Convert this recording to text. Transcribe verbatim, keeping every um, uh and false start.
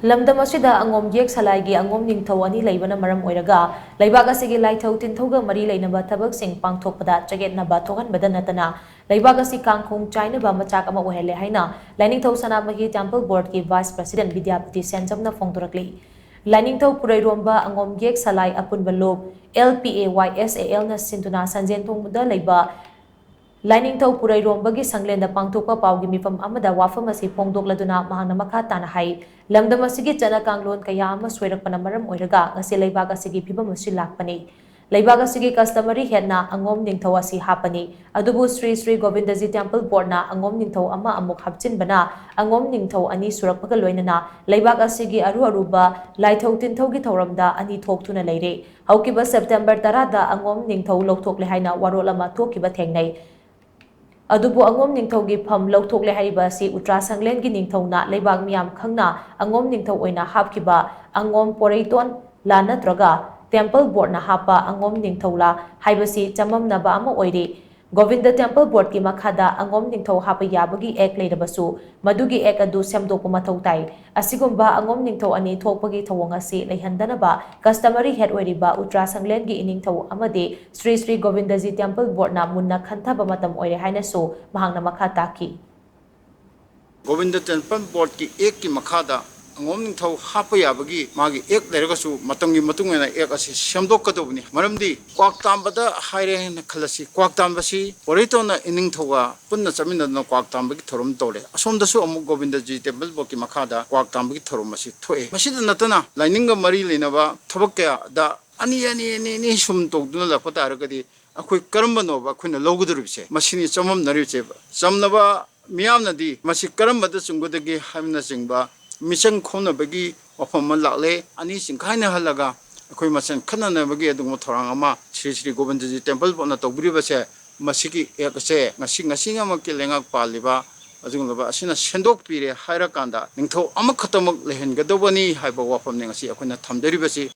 ꯂꯝꯗꯝ ꯑꯁꯤꯗ ꯑꯉꯣꯝ ꯌꯦꯛ ꯁꯂꯥꯏꯒꯤ ꯑꯉꯣꯝ ꯅꯤꯡꯊꯧ ꯑꯅꯤ ꯂꯩꯕꯅ ꯃꯔꯝ ꯑꯣꯏꯔꯒ ꯂꯩꯕꯥꯛ ꯑꯁꯤꯒꯤ ꯂꯥꯏꯊꯧ ꯇꯤꯟꯊꯧꯒ ꯃꯔꯤ ꯂꯩꯅꯕ ꯊꯕꯛꯁꯤꯡ ꯄꯥꯡꯊꯣꯛꯄꯗ ꯆꯌꯦꯠꯅꯕ ꯊꯣꯛꯍꯟꯕꯗ ꯅꯠꯇꯅ ꯂꯩꯕꯥꯛ ꯑꯁꯤ ꯀꯥꯡꯈꯣꯡ ꯆꯥꯏꯅꯕ ꯃꯆꯥꯛ ꯑꯃ ꯑꯣꯏꯍꯜꯂꯦ ꯍꯥꯏꯅ ꯂꯥꯏꯅꯤꯡꯊꯧ ꯁꯅꯥꯃꯍꯤ ꯇꯦꯝꯄꯜ ꯕꯣꯔꯗꯀꯤ ꯚꯥꯏꯁ ꯄ꯭ꯔꯁꯤꯗꯦꯟꯠ ꯕꯤꯗ꯭ꯌꯥꯄꯇꯤ ꯁꯦꯟꯖꯝꯅ ꯐꯣꯡꯗꯣꯔꯛꯂꯤ꯫ ꯂꯥꯏꯅꯤꯡꯊꯧ ꯄꯨꯔꯩꯔꯣꯝꯕ ꯑꯉꯣꯝ ꯌꯦꯛ ꯁꯂꯥꯏ ꯑꯄꯨꯟꯕ ꯂꯨꯞ, L P A Y S A L ꯅ ꯁꯤꯟꯗꯨꯅ ꯁꯟꯖꯦꯟ ꯊꯣꯡꯗ ꯂꯩꯕ ꯂꯥꯏꯅꯤꯡꯊꯧ ꯄꯨꯔꯩꯔꯣꯝꯕꯒꯤ ꯁꯪꯂꯦꯟꯗ ꯄꯥꯡꯊꯣꯛꯄ ꯄꯥꯎꯒꯤ ꯃꯤꯐꯝ ꯑꯃꯗ ꯋꯥꯐꯝ ꯑꯁꯤ ꯐꯣꯡꯗꯣꯛꯂꯗꯨꯅ ꯃꯍꯥꯛꯅ ꯃꯈꯥ ꯇꯥꯅ ꯍꯥꯏ, ꯂꯝꯗꯝ ꯑꯁꯤꯒꯤ ꯆꯠꯅ ꯀꯥꯡꯂꯣꯟ ꯀꯌꯥ ꯑꯃ ꯁꯣꯏꯔꯛꯄꯅ ꯃꯔꯝ ꯑꯣꯏꯔꯒ ꯉꯁꯤ ꯂꯩꯕꯥꯛ ꯑꯁꯤꯒꯤ ꯐꯤꯕꯝ ꯑꯁꯤ ꯂꯥꯛꯄꯅꯤ꯫ ꯂꯩꯕꯥꯛ ꯑꯁꯤꯒꯤ customary head ꯅ ꯑꯉꯣꯝ ꯅꯤꯡꯊꯧ ꯑꯁꯤ ꯍꯥꯞꯄꯅꯤ꯫ ꯑꯗꯨꯕꯨ ꯁ꯭ꯔꯤ ꯁ꯭ꯔꯤ ꯒꯣꯕꯤꯟꯗꯖꯤ ꯇꯦꯝꯄꯜ ꯕꯣꯔꯗꯅ ꯑꯉꯣꯝ ꯅꯤꯡꯊꯧ ꯑꯃ ꯑꯃꯨꯛ ꯍꯥꯞꯆꯤꯟꯕꯅ ꯑꯉꯣꯝ ꯅꯤꯡꯊꯧ ꯑꯅꯤ ꯁꯨꯔꯛꯄꯒ ꯂꯣꯏꯅꯅ ꯂꯩꯕꯥꯛ ꯑꯁꯤꯒꯤ ꯑꯔꯨ ꯑꯔꯨꯕ ꯂꯥꯏꯊꯧ ꯇꯤꯟꯊꯧꯒꯤ ꯊꯧꯔꯝꯗ ꯑꯅꯤ ꯊꯣꯛꯇꯨꯅ ꯂꯩꯔꯦ꯫ ꯍꯧꯈꯤꯕ ꯁꯦꯞꯇꯦꯝꯕꯔ ꯇꯔꯥꯗ ꯑꯉꯣꯝ ꯅꯤꯡꯊꯧ ꯂꯧꯊꯣꯛꯂꯦ ꯍꯥꯏꯅ ꯋꯥꯔꯣꯜ ꯑꯃ ꯊꯣꯛꯈꯤꯕ ꯊꯦꯡꯅꯩ꯫ ꯑꯗꯨꯕꯨ ꯑꯉꯣꯝ ꯅꯤꯡꯊꯧꯒꯤ ꯐꯝ ꯂꯧꯊꯣꯛꯂꯦ ꯍꯥꯏꯔꯤꯕ ꯑꯁꯤ ꯎꯇ꯭ꯔꯥ ꯁꯪꯂꯦꯟꯒꯤ ꯅꯤꯡꯊꯧꯅ ꯂꯩꯕꯥꯛ ꯃꯤꯌꯥꯝ ꯈꯪꯅ ꯑꯉꯣꯝ ꯅꯤꯡꯊꯧ ꯑꯣꯏꯅ ꯍꯥꯞꯈꯤꯕ ꯑꯉꯣꯝ ꯄꯣꯔꯩꯇꯣꯟ ꯂꯥ ꯅꯠꯇ꯭ꯔꯒ ꯇꯦꯝꯄꯜ ꯕꯣꯔꯗꯅ ꯍꯥꯞꯄ ꯑꯉꯣꯝ ꯅꯤꯡꯊꯧ ꯂꯥ ꯍꯥꯏꯕꯁꯤ ꯆꯃꯝꯅꯕ ꯑꯃ ꯑꯣꯏꯔꯤ꯫ ꯒꯣꯕꯤꯟꯗ ꯇꯦꯝꯄꯜ ꯕꯣꯔꯗꯀꯤ ꯃꯈꯥꯗ ꯑꯉꯣꯝ ꯅꯤꯡꯊꯧ ꯍꯥꯞꯄ ꯌꯥꯕꯒꯤ ꯑꯦꯛ ꯂꯩꯔꯕꯁꯨ ꯃꯗꯨꯒꯤ ꯑꯦꯛ ꯑꯗꯨ ꯁꯦꯝꯗꯣꯛꯄ ꯃꯊꯧ ꯇꯥꯏ꯫ ꯑꯁꯤꯒꯨꯝꯕ ꯑꯉꯣꯝ ꯅꯤꯡꯊꯧ ꯑꯅꯤ ꯊꯣꯛꯄꯒꯤ ꯊꯧꯑꯣꯡ ꯑꯁꯤ ꯂꯩꯍꯟꯗꯅꯕ customary head ꯑꯣꯏꯔꯤꯕ ꯎꯇ꯭ꯔꯥ ꯁꯪꯂꯦꯟꯒꯤ ꯏꯅꯤꯡꯊꯧ ꯑꯃꯗꯤ ꯁ꯭ꯔꯤ ꯁ꯭ꯔꯤ ꯒꯣꯕꯤꯟꯗꯖꯤ ꯇꯦꯝꯄꯜ ꯕꯣꯔꯗꯅ ꯃꯨꯟꯅ ꯈꯟꯊꯕ ꯃꯇꯝ ꯑꯣꯏꯔꯦ ꯍꯥꯏꯅꯁꯨ ꯃꯍꯥꯛꯅ ꯃꯈꯥ ꯇꯥꯈꯤ꯫ ꯒꯣꯕꯤꯟꯗ ꯇꯦꯝꯄꯜ ꯕꯣꯔꯗꯀꯤ ꯑꯦꯛꯀꯤ ꯃꯈꯥꯗ ꯑꯉꯣꯝ ꯅꯤꯡꯊꯧ ꯍꯥꯞꯄ ꯌꯥꯕꯒꯤ ꯃꯥꯒꯤ ꯑꯦꯛ ꯂꯩꯔꯒꯁꯨ ꯃꯇꯝꯒꯤ ꯃꯇꯨꯡ ꯏꯟꯅ ꯑꯦꯛ ꯑꯁꯤ ꯁꯦꯝꯗꯣꯛꯀꯗꯧꯕꯅꯤ꯫ ꯃꯔꯝꯗꯤ ꯀ꯭ꯋꯥꯛ ꯇꯥꯝꯕꯗ ꯍꯥꯏꯔꯦ ꯍꯥꯏꯅ ꯈꯜꯂꯁꯤ, ꯀ꯭ꯋꯥꯛ ꯇꯥꯝꯕꯁꯤ ꯄꯣꯔꯩꯇꯣꯟꯅ ꯏꯅꯤꯡꯊꯧꯒ ꯄꯨꯟꯅ ꯆꯠꯃꯤꯟꯅꯗꯨꯅ ꯀ꯭ꯋꯥꯛ ꯇꯥꯝꯕꯒꯤ ꯊꯧꯔꯝ ꯇꯧꯔꯦ꯫ ꯑꯁꯣꯝꯗꯁꯨ ꯑꯃꯨꯛ ꯒꯣꯕꯤꯟꯗꯖꯤ ꯇꯦꯝꯄꯜ ꯕꯣꯔꯗꯀꯤ ꯃꯈꯥꯗ ꯀ꯭ꯋꯥꯛ ꯇꯥꯝꯕꯒꯤ ꯊꯧꯔꯝ ꯑꯁꯤ ꯊꯣꯛꯑꯦ꯫ ꯃꯁꯤꯗ ꯅꯠꯇꯅ ꯂꯥꯏꯅꯤꯡꯒ ꯃꯔꯤ ꯂꯩꯅꯕ ꯊꯕꯛ ꯀꯌꯥꯗ ꯑꯅꯤ ꯑꯅꯤ ꯑꯅꯤ ꯑꯅꯤ ꯁꯨꯝ ꯇꯧꯗꯨꯅ ꯂꯥꯛꯄ ꯇꯥꯔꯒꯗꯤ ꯑꯩꯈꯣꯏ ꯀꯔꯝꯕꯅꯣꯕ ꯑꯩꯈꯣꯏꯅ ꯂꯧꯒꯗꯧꯔꯤꯕꯁꯦ? ꯃꯁꯤꯅꯤ ꯆꯃꯝꯅꯔꯤꯕꯁꯦ꯫ ꯆꯝꯅꯕ ꯃꯤꯌꯥꯝꯅꯗꯤ ꯃꯁꯤ ꯀꯔꯝꯕꯗ ꯆꯨꯝꯒꯗꯒꯦ ꯍꯥꯏꯕꯅꯆꯤꯡꯕ ꯃꯤꯆꯪ ꯈꯣꯝꯅꯕꯒꯤ ꯋꯥꯐꯝ ꯑꯃ ꯂꯥꯛꯂꯦ꯫ ꯑꯅꯤ ꯆꯤꯡꯈꯥꯏꯅꯍꯜꯂꯒ ꯑꯩꯈꯣꯏ ꯃꯁꯦꯟ ꯈꯠꯅꯅꯕꯒꯤ ꯑꯗꯨꯒꯨꯝꯕ ꯊꯧꯔꯥꯡ ꯑꯃ ꯁ꯭ꯔꯤ ꯁ꯭ꯔꯤ ꯒꯣꯕꯤꯟꯗꯖꯤ ꯇꯦꯝꯄꯜ ꯕꯣꯔꯗꯅ ꯇꯧꯕꯤꯔꯤꯕꯁꯦ, ꯃꯁꯤꯒꯤ ꯑꯦꯛ ꯑꯁꯦ ꯉꯁꯤ, ꯉꯁꯤꯃꯛꯀꯤ ꯂꯩꯉꯥꯛ ꯄꯥꯜꯂꯤꯕ ꯑꯗꯨꯒꯨꯝꯂꯕ ꯑꯁꯤꯅ ꯁꯦꯝꯗꯣꯛꯄꯤꯔꯦ ꯍꯥꯏꯔꯀꯥꯟꯗ ꯅꯤꯡꯊꯧ ꯑꯃꯈꯛꯇꯃꯛ ꯂꯩꯍꯟꯒꯗꯧꯕꯅꯤ ꯍꯥꯏꯕ ꯋꯥꯐꯝꯅꯤ ꯉꯁꯤ ꯑꯩꯈꯣꯏꯅ ꯊꯝꯖꯔꯤꯕꯁꯤ꯫